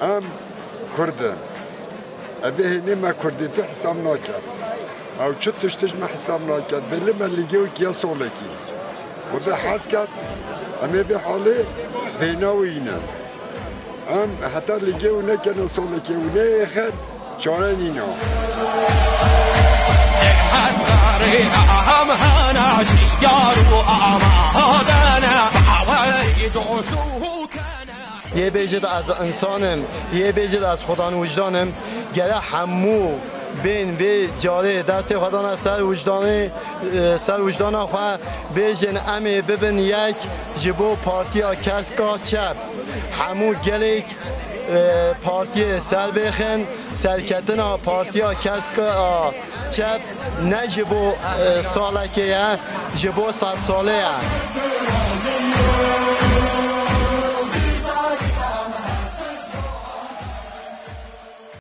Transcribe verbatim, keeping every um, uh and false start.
Em Kurd in. Evê hênê me Kurdîtî hesab nake. Ew çi tişt tişt me hesab nake. Belê me lingê wekî ya solekî. Xuda hez ket, em ê vê halê bêhna wî înin. Em heta lingê wî nekene solekê wî neyêxin, çare nîna. Yê bêjit ez însan im, yê bêjit ez Xudan wijdan im, gere hemû bên vê carê destê xwe dane ser wijdanê, e, ser wijdana xwe, bêjin em ê bibin yek ji bo Partiya Keska Çep. Hemû gelek, e, partiyê ser bêxin, serketina Partiya Keska Çep ne ji bo, e, salekê ye, ji bo sed salê ye.